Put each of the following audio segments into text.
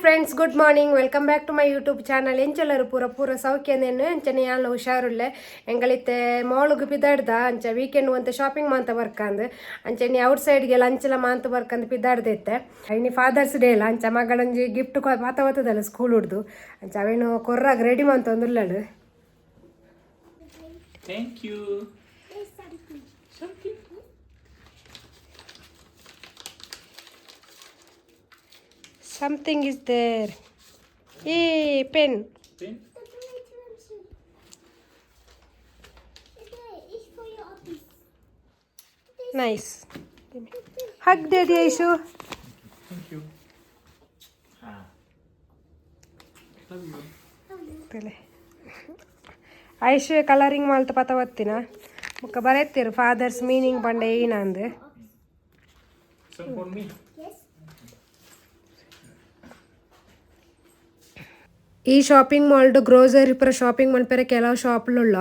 Friends, good morning, welcome back to my YouTube channel. ಎಂಚೆಲ್ಲರು ಪೂರ ಪೂರ ಸೌಖ್ಯನೇನು ಅಂಚನೆ ಯಾನ್ಲ ಹುಷಾರುಲ್ಲೆ. ಎಂಗಳಿತ್ತೆ ಮಾಳುಗು ಪಿದಾಡ್ದ ಅಂಚ ವೀಕೆಂಡ್ ಒಂತೆ ಶಾಪಿಂಗ್ ಮಾಂತ ಬರ್ಕಂದ್ ಅಂಚನೆ ಔಟ್ ಸೈಡ್ಗೆ ಲಂಚ್ಲ ಮಾಂತ ಬರ್ಕಂದ್ ಪಿದಾಡ್ದಿತ್ತೆ. ಇನಿ ಫಾದರ್ಸ್ ಡೇ ಅಲ್ಲ, ಅಂಚ ಮಗಳೊಂಜಿ ಗಿಫ್ಟ್ ಪಾತ ಬತ್ತದಲ್ಲ ಸ್ಕೂಲ್ ಹುಡ್ದು, ಅಂಚ ಅವೇನು ಕೊರ್ರಾಗ ready ಮಂತೊಂದುಲ್ಲಳು. Thank you. There's something. Something. Something is there. ಏ pen. Pen? Something is for your office. Nice. Hug daddy, Aishu. Thank you. Ah. Love you. ತಲೆ ಐಶು ಕಲರಿಂಗ್ ಮಾಲ್ತ ಪತ ಬತ್ತಿನ ಮುಕ್ಕ ಬರೆತ್ತೀರು ಫಾದರ್ಸ್ ಮೀನಿಂಗ್ ಪಂಡ ಏನಾಂದು. Some for me. Yes. ಈ shopping mould grocery ಪೂರ shopping ಮನ್ಪೆರೆ ಕೆಲವು ಶಾಪ್ಲುಲ್ಲ.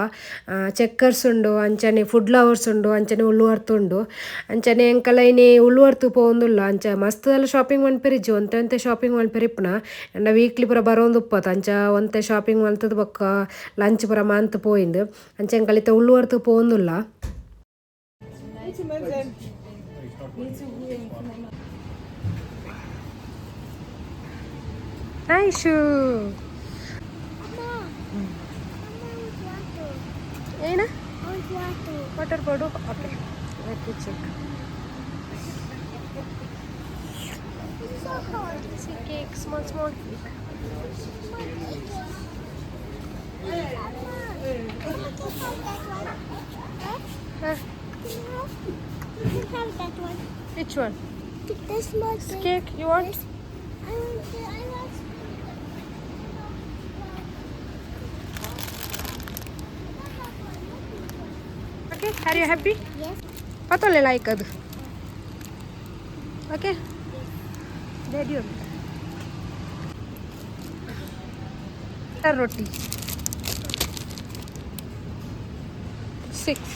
Checkers ಉಂಡು, ಅಂಚನೆ food lovers ಉಂಡು, ಅಂಚನೆ ಉಳ್ಳುವರ್ತು ಉಂಡು. ಅಂಚನೆ ಎಂಕಲ ಇನಿ ಉಳ್ಳುವರ್ತು ಪೋವೊಂದುಲ್ಲ. ಅಂಚ ಮಸ್ತ್ ಎಲ್ಲ ಶಾಪಿಂಗ್ ಮನ್ಪೆರಿಜ್ಜಿ, ಒಂತೆ ಒಂತೆ ಶಾಪಿಂಗ್ ಮನ್ಪೆರೆ ಇಪ್ಪುನ ಅಂಡ ವೀಕ್ಲಿ ಪೂರ ಬರೋಂದು ಉಪ್ಪತ್. ಅಂಚ ಒಂತೆ ಶಾಪಿಂಗ್ ಮಲ್ತದ ಬೊಕ್ಕ ಲಂಚ್ ಪೂರ ಮಂತ್ ಪೋಯಿಂದು. ಅಂಚ ಎಂಕಲ್ ಇತ್ತೆ ಉಳ್ಳುವರ್ತು ಪೋವೊಂದುಲ್ಲ. It's not one. Aishu. Amma. Amma, I want water. ಏನ? I want water. Water ಬೋಡು. Okay, let me check. It's so hot. See cake, small small cake. Amma, Amma, can I have that one? Huh? Huh? Can I have? Can I have that one? Which one? The small cake. Cake you want? Yes. I want. I want. Okay, are you happy? Yes. ಪತೊಲ್ಲೆ like ಅದು. Okay, daddy ಉಂಟು roti six.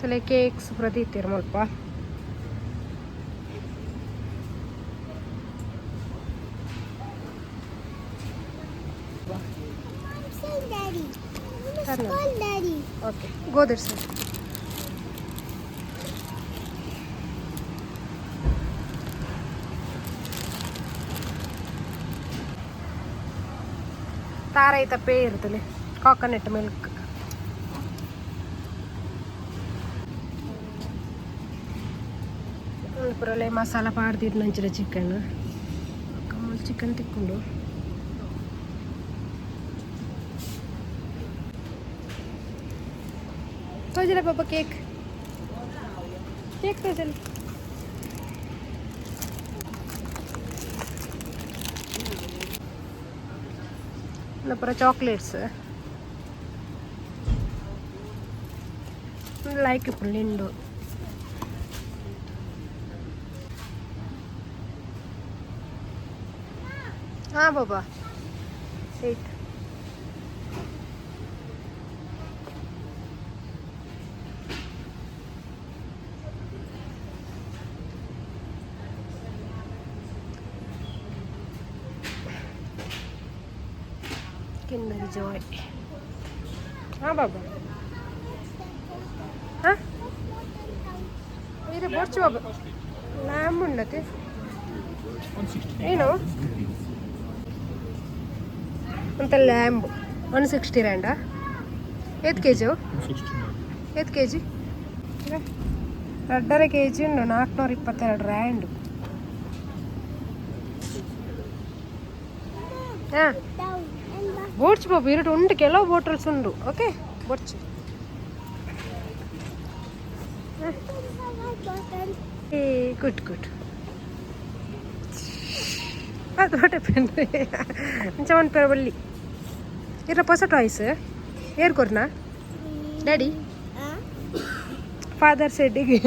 ತಲೆ cakes ಪ್ರದೀತಿರ್ ಮುಲ್ಪ. I'm saying daddy. I'm Turn on. Call daddy. Okay, go there, sir. ತಾರೈತ pay ಇರ್ತದೆ, coconut milk. ಪುರಲೆ ಮಸಾಲ ಪಾಡ್ದಿದ್ದು ನಂಚಿನ chicken ಕಮ್ಮಲ್ ಚಿಕನ್ ತಿಕ್ಕೊಂಡು. ತೋಜಲೆ ಪಾಪ, ಕೇಕ್ ಕೇಕ್ ತೋಜಲೆ. ಪೂರ ಚಾಕ್ಲೇಟ್ಸ್ ಲೈಕ್ ಇಪ್ಪುಂಡು. ಹಾಂ ಬಾಬಾ, wait. Kinder Joy. ಹಾಂ ಬಾಬಾ. ಹಾಂ, ಇದು ಬೋರ್ಚು ಬಾಬಾ, ಲ್ಯಾಮ್ ಉಂಡತೆ. ಏನು ಅಂತ ಲ್ಯಾಂಬ್ 160 ರ್ಯಾಂಡಾ? ಏತ್ ಕೆ ಜಿ? 169. ಏತ್ ಕೆ ಜಿ? 2.5 ಕೆ ಜಿ ಉಂಡು, 422 ರ್ಯಾಂಡ್. ಹಾಂ. Down and back. Boats Babu, ಎರಡು ಉಂಟು, ಕೆಲವು ಬಾಟಲ್ಸ್ ಉಂಟು. Okay, boats. Can I have that button? ಏ, ಗುಡ್ ಗುಡ್. ಅದು what happen? ಅಂಚ ಮನ್ಪೆರ ಬಲ್ಲಿ ಇರ ಹೊಸ ಟಾಯ್ಸ್ ಏರ್ ಕೊರ್ನಾ ಡ್ಯಾಡಿ? Huh? Fathers ಡೇಗೆ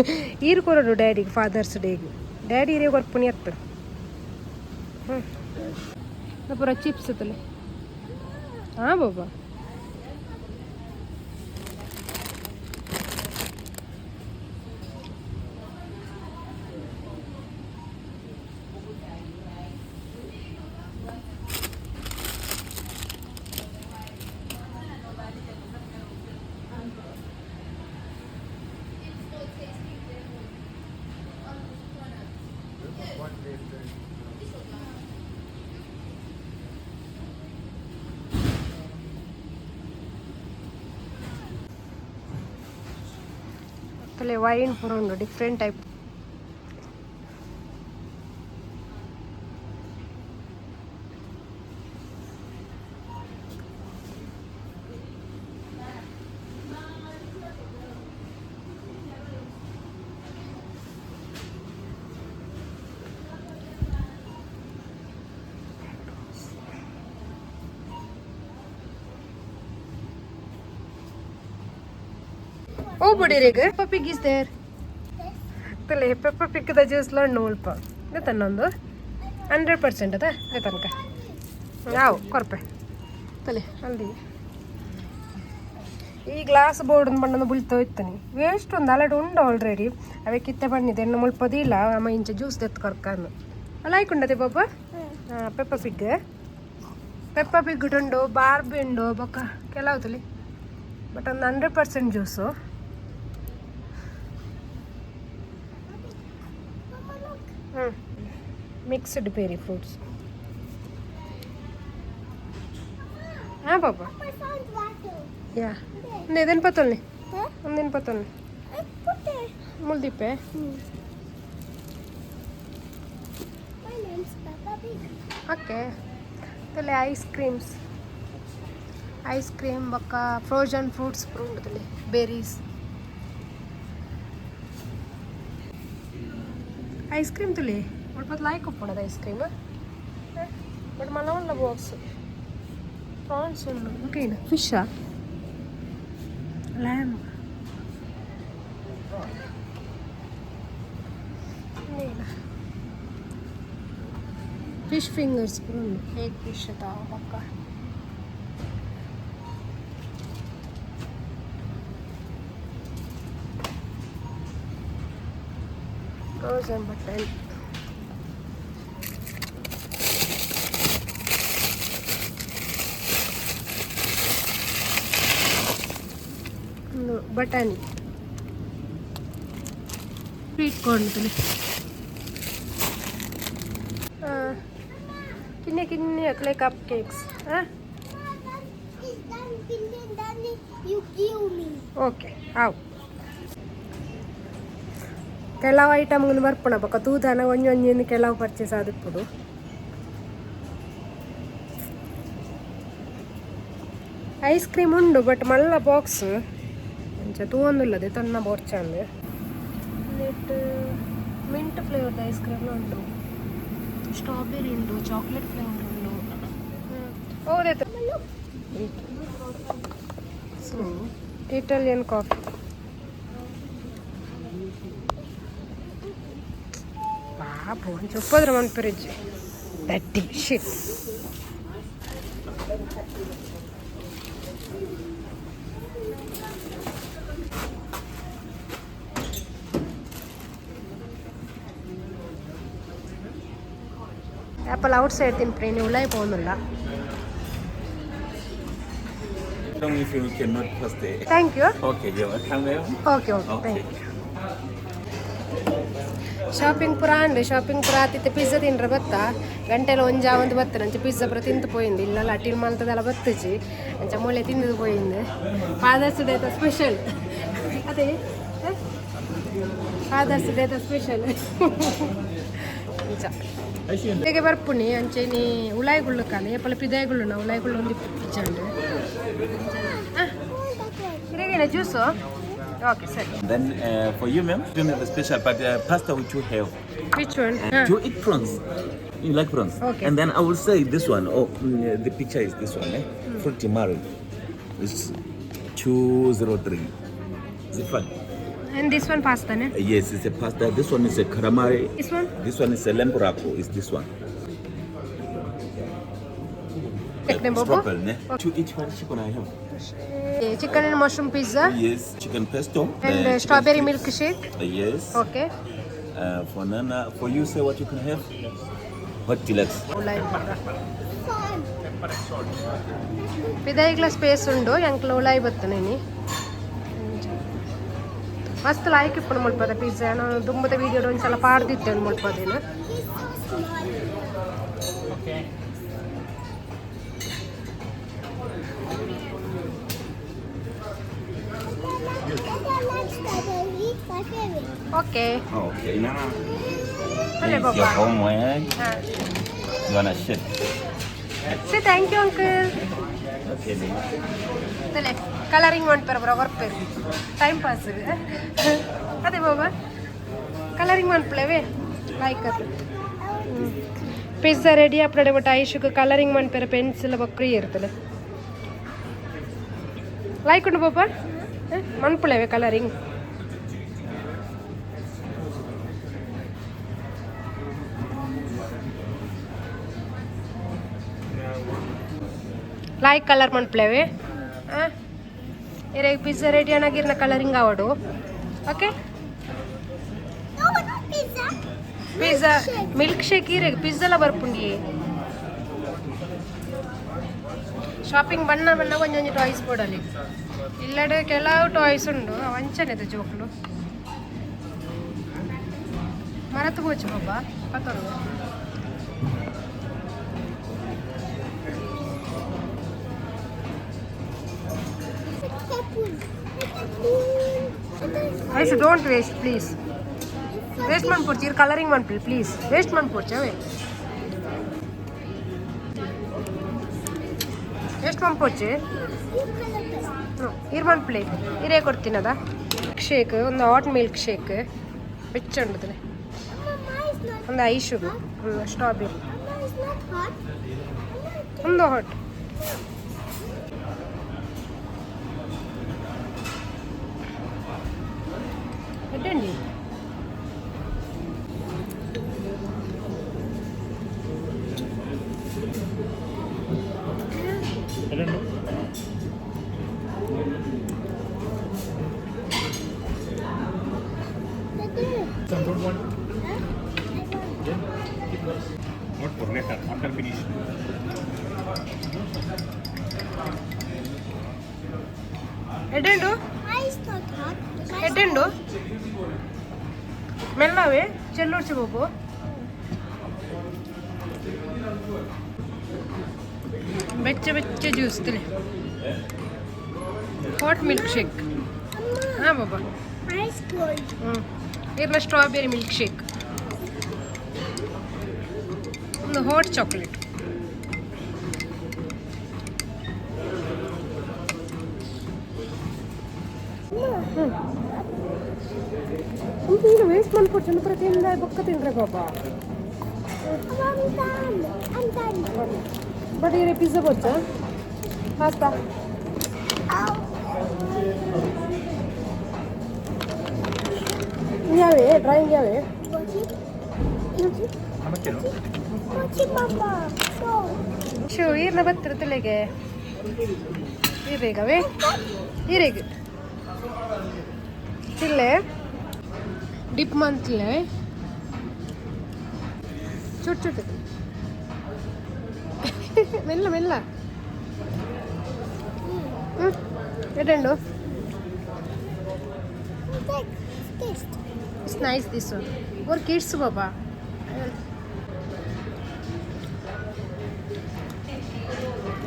ಈರು ಕೊರಡು ಡ್ಯಾಡಿಗೆ. ಫಾದರ್ಸ್ ಡೇಗೆ ಡ್ಯಾಡಿ ಇರೇ ಕೊರ್ಪುನಿ ಅತ್ತ. ಹ್ಞೂ, ಪೂರ ಚಿಪ್ಸ್ ತಲೆ. ಹಾಂ ಬಾಬಾ. ಅಲ್ಲೇ ವೈನ್ ಪೂರ ಉಂಡು ಡಿಫ್ರೆಂಟ್ ಟೈಪ್. ಓ ಬಡಿರೇಗ ಪೆಪ್ಪ ಪಿಗ್ is there. ತಲೆ ಪೆಪ್ಪ ಪಿಕ್ಕದ ಜ್ಯೂಸ್ ಲಣ್ಣು ಮುಲ್ಪ ತನ್ನೊಂದು 100% ಅದ ತನಕ ಯಾವ ಕೊರ್ಪೆ ತಲೆ ಅಲ್ಲಿ ಈ ಗ್ಲಾಸ್ ಬೋರ್ಡ್ ಬಣ್ಣನ ಬುಳ್ತಾ ಇತ್ತಾನೆ ವೇಸ್ಟ್ ಒಂದು ಅಲಡ್ ಉಂಡು ಆಲ್ರೆಡಿ. ಅವೇ ಕಿತ್ತೆ ಬಣ್ಣಿದೆ ಎಣ್ಣೆ ಮುಲ್ಪದಿಲ್ಲ ಅಮ್ಮ ಇಂಚ ಜ್ಯೂಸ್ ದೆತ್ತು ಕೊರ್ಕಂದು ಅಲಾಯ್ಕೊಂಡದೆ ಬಾಬಾ. ಹಾಂ, ಪೆಪ್ಪ ಪಿಗ್, ಪೆಪ್ಪ ಪಿಗ್ ಉಂಡು, ಬಾರ್ಬಿ ಉಂಡು, ಬೊಕ್ಕ ಕೆಲವು ತಲಿ. ಬಟ್ ಒಂದು 100% ಜ್ಯೂಸು. ಹ್ಞೂ, ಮಿಕ್ಸ್ಡ್ ಬೆರಿ ಫ್ರೂಟ್ಸ್. ಹಾಂ ಪಾಪ. I found water. ಯಾ, ಒಂದು ಇದನ್ನು ಪತ್ತೊಲ್ನಿ. Huh? ಒಂದಿನ ಪತ್ತೊಲ್ನಿ. I put there. ಮುಲ್ದಿಪ್ಪೆ. My name's Peppa Pig. Okay, ತಲೆ ಐಸ್ ಕ್ರೀಮ್ಸ್, ಐಸ್ ಕ್ರೀಮ್ ಬೊಕ್ಕ ಫ್ರೋಜನ್ ಫ್ರೂಟ್ಸ್ ಪೂರ ಉಂಡು ತಲೆ. ಬೆರೀಸ್ ಐಸ್ ಕ್ರೀಮ್ ತುಲಿ ಮುಲ್ಪ ಲಾಯ್ಕ್ ಉಪ್ಪುಂಡದ ಐಸ್ ಕ್ರೀಮ್. ಬಟ್ ಮಲ್ಲ ಉಲ್ಲ ಬಾಕ್ಸ್. ಪ್ರಾನ್ಸ್ ಉಂಡು. ಓಕೆ, ಫಿಶಾ, ಲ್ಯಾಮ್. ಫಿಶ್ ಫಿಂಗರ್ಸ್ ಪೂರ ಉಂಡು. ಹೇಗ್ ಫಿಶ್ ಬೊಕ್ಕ ಫ್ರೋಸನ್ ಬಟನ್. ಒಂದು ಬಟಾಣಿ, ಸ್ವೀಟ್ ಕಾರ್ನ್ ತುಲಿ. ಕಿನ್ನೆ ಕಿನ್ನೆ ಅಕ್ಲೆ ಕಪ್ ಕೇಕ್ಸ್ ಹಾಂ. It's done, done, done. You give me. Okay, ಆವು ಕೆಲವು ಐಟಮ್ ಬರ್ಪುಣ ಬೊಕ್ಕ ತೂದಾನ ಒಂಜಿ ಒಂಜಿ ಕೆಲವು ಪರ್ಚೇಸ್ ಆದಿಪ್ಪುಡು. ಐಸ್ ಕ್ರೀಮ್ ಉಂಡು, ಬಟ್ ಮಲ್ಲ ಬಾಕ್ಸ್ ಅಂಚ ತೂವೊಂದುಲ್ಲದೆ ತನ್ನ ಬೋರ್ಚಂದು. ನೆಟ್ ಮಿಂಟ್ ಫ್ಲೇವರ್ದ ಐಸ್ ಕ್ರೀಮ್ ಉಂಡು, ಸ್ಟ್ರಾಬೆರಿ ಉಂಡು, ಚಾಕ್ಲೇಟ್ ಫ್ಲೇವರ್ ಉಂಡು. ಹೌದಾಯ್ತು. ಇಟಾಲಿಯನ್ ಕಾಫಿ ಪಾಪ ಒಂಚ ಉಪ್ಪದ್ರ ಮನ್ಪುರಿಜ್ಜಿ ದಟ್ಟಿ ಶಿಟ್. ಆ್ಯಪಲ್ ಔಟ್ ಸೈಡ್ ತಿನ್ಪ್ರಿ ನೀವು ಉಲಾಯಿ ಪೋನುಲ್ಲ. Long if you cannot pass the. Thank you. Okay, you're welcome, ma'am. Okay okay, thank you. Shopping ಪೂರ ಅಂಡ್ ಶಾಪಿಂಗ್ ಪೂರ ಆತಿತ್ತೆ. ಪಿಜ್ಜಾ ತಿನ್ರೆ ಬತ್ತ ಗಂಟೆಲ ಒಂಜಾ ಒಂದು ಬತ್ತ ಅಂಚ ಪಿಜ್ಜಾ ಪೂರ ತಿಂದು ಪೋಯಿಂದು. ಇಲ್ಲಲ್ಲ ಅಟಿಲ್ ಮಲ್ತದಲ್ಲ ಬತ್ತುಜಿ ಅಂಚ ಮೂಳೆ ತಿಂದು ಪೋಯಿಂದು. ಫಾದರ್ಸ್ ಡೇತ ಸ್ಪೆಷಲ್ ಅದೇ, ಫಾದರ್ಸ್ ಡೇತ ಸ್ಪೆಷಲ್ ಅಂಚ ಹೇಗೆ ಬರ್ಪುಣಿ ಅಂಚೆ ನೀ ಉಲಾಯಿಗುಳ್ಳು ಕಾಲ ಏಪಲ ಪಿದಾಯಿಗುಳ್ಳು ನಾ ಉಲಾಯಿಗುಳ್ಳು ಒಂದು ಪಿಜ್ಜಂಡು. ಇರೇಗೇನ ಜ್ಯೂಸು? ಓಕೆ, ಸರಿ. Then for you, ma'am, don't have a special, but pasta which you have. Which one? Do you eat prawns? You like prawns? Okay. And then I will say this one. Oh, the picture is this one, eh? Frutti Mari. It's 203. Is it fine? And this one ಪಾಸ್ತಾನೆ? Yes, it's a pasta. This one is a calamari. This one? This one is a lambraco. Is this one? Chicken Bobo? Strawberry, ne? To each one chicken I have. Chicken and mushroom pizza. Yes, chicken pesto. And chicken strawberry strips. Milk shake. Yes. Okay. For Nana, for you, say what you can have. Hot deluxe. ಉಲಾಯಿ Fun. ಪಿದಾಯಿಗ್ಲ space ಉಂಡು ಎಂಕ್ಲ ಉಲಾಯಿ ಬತ್ತನೆ ನೀ ಮಸ್ತ್ ಲಾಯ್ಕ್ ಇಪ್ಪುಂಡು ಮುಲ್ಪದ pizza. ನಾನು ದುಂಬದ video ಒಂದ್ಸಲ ಪಾಡ್ದಿತ್ತೆ ಒಂದು ಮುಲ್ಪದೇನು. He's so small. Okay. Dada likes strawberry, but Okay. Okay. ಅಲ್ಲೇ Here's Baba. your homework. ಹಾಂ. You wanna sit? Say thank you uncle. Okay then. ತಲೆ ಕಲರಿಂಗ್ ಮಾಡ್ತಾರೆ ಬ್ರೋ ಬರ್ಪೇರು ಟೈಮ್ ಪಾಸ್. ಅದೇ ಬಾಬಾ, ಕಲರಿಂಗ್ ಮನ್ಪುಲೆವೆ ಲೈಕ್ ಅದು. ಪಿಜ್ಜಾ ರೆಡಿ ಅಪ್ಪಡೆ, ಬಟ್ ಐಶುಕ್ ಕಲರಿಂಗ್ ಮನ್ಪೆರೆ ಪೆನ್ಸಿಲ್ ಬಕ್ರಿ ಇರ್ತದೆ. ಲೈಕ್ ಉಂಡು ಬಾಬಾ, ಮನ್ಪುಲೆವೆ ಕಲರಿಂಗ್. ಲೈಕ್ ಕಲರ್ ಮನ್ಪುಲೆವೆ. ಹಾಂ, ಇರೆಗ್ ಪಿಜ್ಜಾ ರೆಡಿ ಅನ್ನಾಗಿರ್ನ ಕಲರಿಂಗ್ ಆವಡು, okay? No, not pizza. Pizza, milk shake. ಇರೆಗ್ ಪಿಜ್ಜಾಲ ಬರ್ಪುಂಡಿ. ಶಾಪಿಂಗ್ ಬಣ್ಣ ಬಣ್ಣ ಒಂಜೊಂಜಿ ಟಾಯ್ಸ್ ಬೋಡಲಿ. ಇಲ್ಲಡೆ ಕೆಲವು ಟಾಯ್ಸ್ ಉಂಡು, ಅವಂಚನೆದ ಜೋಕ್ಲು ಮರತು ಬೋಚು ಬಾಬಾ ಪತ್ತೊಂದು. Purple. Purple. Aishu, don't waste, please. Waste ಮನ್ಪೊಡ್ಚಿ. ಇರ್ ಕಲರಿಂಗ್ ಮನ್ಪುಲಿ ಪ್ಲೀಸ್. ವೇಸ್ಟ್ ಮನ್ಪೊಡ್ಚಿ ಅವೇ. ವೇಸ್ಟ್ ಮನ್ಪೊಡ್ಚಿ. You color best. ಇರ್ ಮನ್ಪುಲೆ. ಇರೇ ಕೊಡ್ತೀನದ ಶೇಕ್ ಒಂದು ಹಾಟ್ ಮಿಲ್ಕ್ ಶೇಕ್ ಬೆಚ್ಚ ಉಂಡುತ್ತಲೆ. Amma, mine is not. ಒಂದು ಐಶುಗು strawberry. Amma, is not hot. Amma, ಒಂದು ಹಾಟ್ ಎಡ್డంಡಿ. I don't know. Daddy. Some don't want. Huh? I want. Then keep this. Not for later, after finish. ಎಡ್ಡೆಂಡು. Mine is not hot. Mine is ಎಡ್ಡೆಂಡು ಮೆಲ್ಲವೇ ಚೆಲ್ಲೋಡ್ಸಿ ಬಾಬು. ಬೆಚ್ಚ ಬೆಚ್ಚ juice ತಿಳಿ, ಹಾಟ್ ಮಿಲ್ಕ್ ಶೇಕ್. Amma, ಹಾಂ ಬಾಬಾ. Mine is cold. ಹ್ಞೂ, ಇರ್ನ ಸ್ಟ್ರಾಬೆರಿ ಮಿಲ್ಕ್ ಶೇಕ್, ಒಂದು ಹಾಟ್ ಚಾಕ್ಲೇಟ್. Amma, ನೀನು ವೇಸ್ಟ್ ಮಾಡ್ಕೊಡ್ತೀನಿ ಪ್ರತಿಯಿಂದ ಬೊಕ್ಕ ತಿಂದ್ರೆ ಬಾಬಾ. Amma, I'm done. I'm done. But ಇರೆ ಪಿಜ್ಜಾ ಬೊಚ್ಚ pasta. Ow. ಯಾವೇ ಡ್ರಾಯಿಂಗ್ ಯಾವೇ? Mochi. Mochi, Mama. Go. Shoe ಈರ್ನ ಬತ್ತಿರ ತಲೆಗೆ ಈರೇಗವೇ ಈರೇಗ ತಿಲ್ಲೆ ಡಿಪ್ ಮಂತ್ಲೆ ಚುಟ್ ಚುಟ್ ಮೆಲ್ಲ ಮೆಲ್ಲ. ಹ್ಞೂ, ಎಡ್ಡೆಂಡು. Take. Taste. It's nice, this one for kids Baba.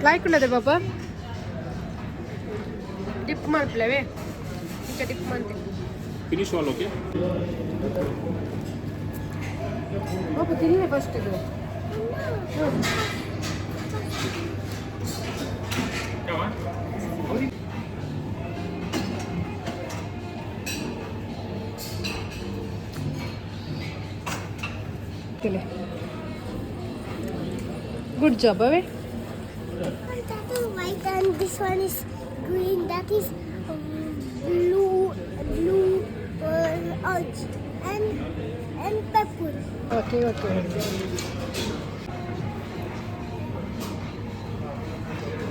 Like ಉಂಡದೆ Baba. Drip ಮಲ್ಪಲೆವೆ ಇಂಚ ಡಿಪ್ ಮಾಡ್ತೀನಿ. Finish all, okay? ಪಾಪ ತಿನ್ನೆ ಫಸ್ಟ್ ಇದು. Come on. ತಿನ್ನೆ. Good job ಅವೇ. That is white and this one is green. That is blue, blue, orange, and purple. Okay,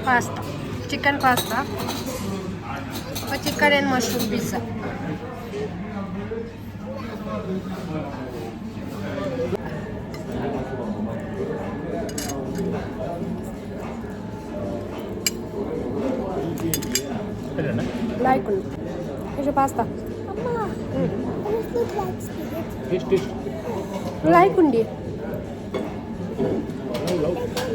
pasta, chicken pasta, chicken and mushroom pizza. Like ಉಂಟು ಇದು pasta. Amma, I don't like spaghetti. Taste, taste. Like ಉಂಡಿ. I don't like that.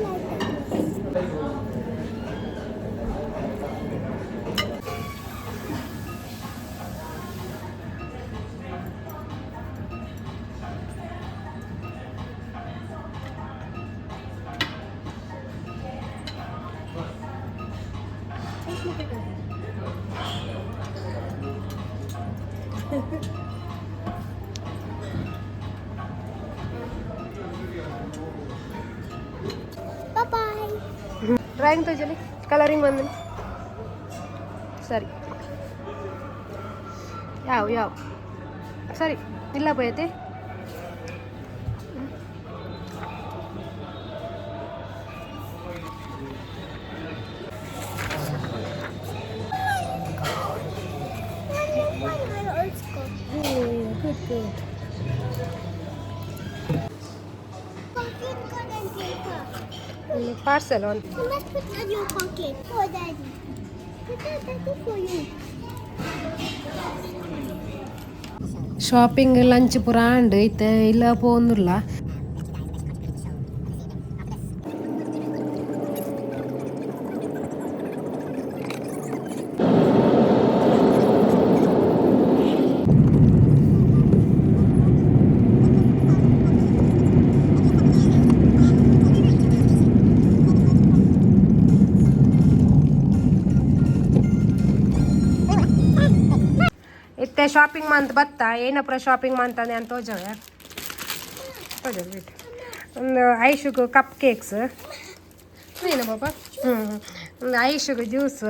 Bye bye. Drawing ತೋಜಲಿ colouring ಬಂದಿನಿ. ಸರಿ, ಯಾವ ಯಾವ ಸರಿ ಇಲ್ಲ ಬಯತೆ. Good good. Pocket gun and paper. Parcel one. You must put on your pocket for daddy. Put that daddy for you. Shopping lunch ಪೂರ ಆಂಡ್ ಇತ್ತೆ ಇಲ್ಲ ಪೋಂದುಲ್ಲ. ಇತ್ತೆ ಶಾಪಿಂಗ್ ಮಂತ್ ಬತ್ತ ಏನಪ್ರ ಶಾಪಿಂಗ್ ಮಂತ್ ಅಂತ ತೋಜವೆ ತೋಜವೆ ಬಿಟ್ಟು ಒಂದು ಐಶುಗು ಕಪ್ ಕೇಕ್ಸ್ ಏನು ಪಾಪ. ಹ್ಞೂ, ಒಂದು ಐಶುಗು ಜ್ಯೂಸ್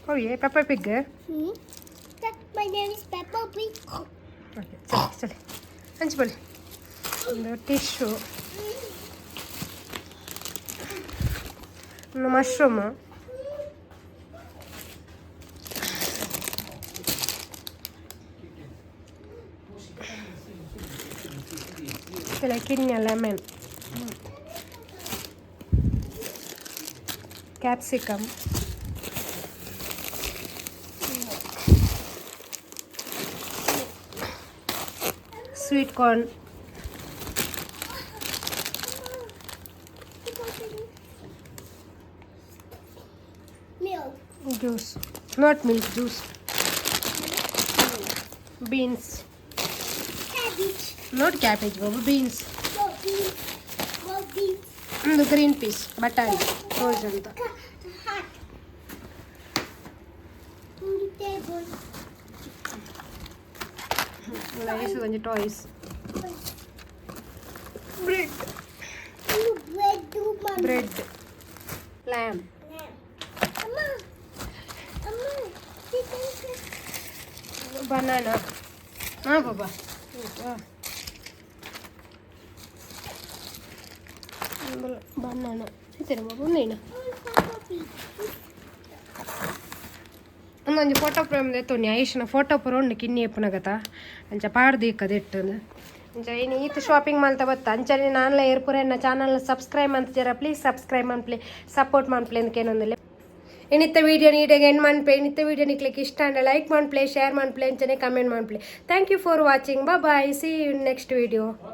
ಹೋಗಿ ಪೆಪ್ಪ pig. Hmm? That, my name is Peppa Pig. Okay, ಚಲಿ ಚಲಿ ಹಂಚ್ಕೊಳ್ಳಿ. ಒಂದು ಟಿಶ್ಯೂ, ಒಂದು ಮಶ್ರೂಮ್, ಕಿನ್ಯ lemon, capsicum, sweet corn, Milk. Juice, not milk, juice, beans. Cabbage. Not cabbage Babu, beans. No beans. No beans. ಒಂದು green piece, ಬಟಾಣಿ rose ಅಂತ. Hot. On the table. Rice ಒಂಜಿ toys, bread. You bread do mummy. Bread, lamb. Lamb. Amma. Amma. Chicken. Banana. ಹಾಂ ಬಾಬಾ, banana ಇತ್ತೇನೆ ಬಾಬಾ ಒಂದೇನ. Oh, Peppa Pig. ಒಂದೊಂಜಿ ಫೋಟೋ ಫ್ರೇಮ್ ದೆತ್ತೊನಿ ಐಶ್ನ ಫೋಟೋ ಪೂರ ಉಂಡು ಕಿನ್ನಿ ಎಪ್ಪುನಗತ ಅಂಚ ಪಾಡ್ದು ಇಟ್ಟುಂದು. ಅಂಚ ಇನಿ ಈತ್ ಶಾಪಿಂಗ್ ಮಲ್ತ ಬತ್ತ. ಅಂಚನೆ ನಾನ್ಲ ಏರ್ಪುರ ಎನ್ನ ಚಾನಲ್ ಸಬ್ಸ್ಕ್ರೈಬ್ ಮಂತಿಜರ ಪ್ಲೀಸ್ ಸಬ್ಸ್ಕ್ರೈಬ್ ಮನ್ಪ್ಲೆ, ಸಪೋರ್ಟ್ ಮನ್ಪ್ಲೆ ಅಂದ್ಕೇನೊಂದಿಲ್ಲ. ಇನಿತ್ತ ವೀಡಿಯೋ ನೀಟಾಗಿ ಎಂಡ್ ಮನ್ಪೆ. ಇನಿತ್ತ ವೀಡಿಯೋ ನಿಕ್ಲಿಕ್ಕೆ ಇಷ್ಟ ಅಂಡ ಲೈಕ್ ಮನ್ಪ್ಲೆ, ಶೇರ್ ಮನ್ಪ್ಲೆ, ಅಂಚನೆ ಕಮೆಂಟ್ ಮನ್ಪ್ಲೆ. Thank you for watching. Bye, see you next video.